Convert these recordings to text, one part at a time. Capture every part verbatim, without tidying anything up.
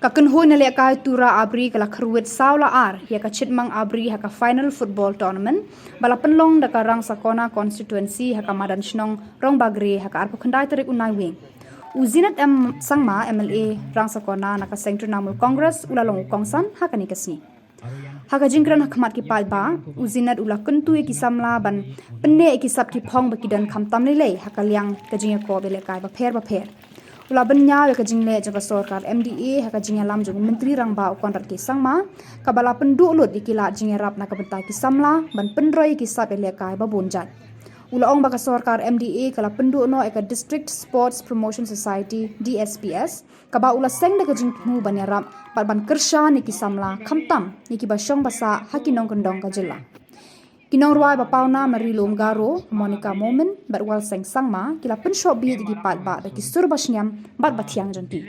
Ka kynhun ïalehkai Tura Abri ka la kyrwit saw la ar ïa ka Chitmang Abri ha ka final football tournament ba la pynlong da ka Rangsakona constituency ha ka madan shnong Rongbagre ha ka arphew khyndai tarik u Naiwieng. U Zenith M Sangma, M L A Rangsakona na ka seng Trinamool Congress, u la long u kongsan ha kane ka sngi. Ha ka jingkren ha khmat ki paidbah, u Zenith u la kyntu ïa ki samla ban pynneh ïa ki sap ki phong ba ki don khamtam lei lei ha ka liang ka jingïakop ïalehkai bapher bapher. U la bynñiaw ïa ka jingleh jong ka sorkar M D A ha ka jingïalam jong u Myntri Rangbah u Conrad K Sangma, kaba la pynduh lut ïa ki lad jingïarap na ka bynta ki samla ban pynroi ïa ki sap ïalehkai ba bun jait. U la ong ba ka sorkar M D A ka la pynduh noh ïa ka District Sports Promotion Society, D S P S, kaba u la seng da ka jingthmu ban ïarap bad ban kyrshan ïa ki samla, khamtam ïa kiba shong ba sah ha ki nongkyndong ka jylla. Ki nongrwai ba pawnam na Ri-lum Garo, Monica Momin bad Walseng Sangma, ki la pynshoh bieit ïa ki paidbah da ki sur ba sngem bad ba thiang jong ki.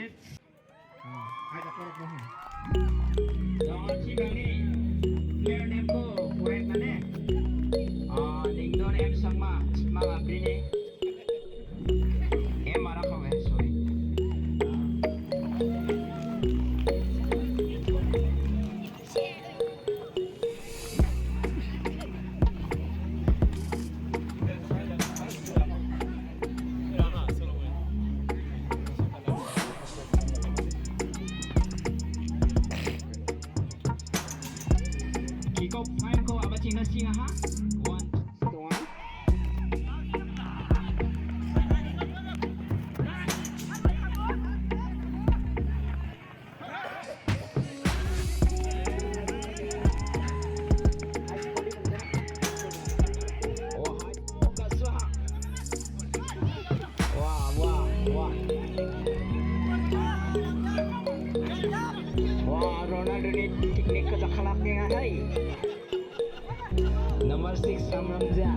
Kick off, fire ko, aba ching na ching ha. One, two, one. Wah, wah, wah. Wah, Ronaldo ni teknik ka jakhalak ni, hai. Number six, Samrang Jah.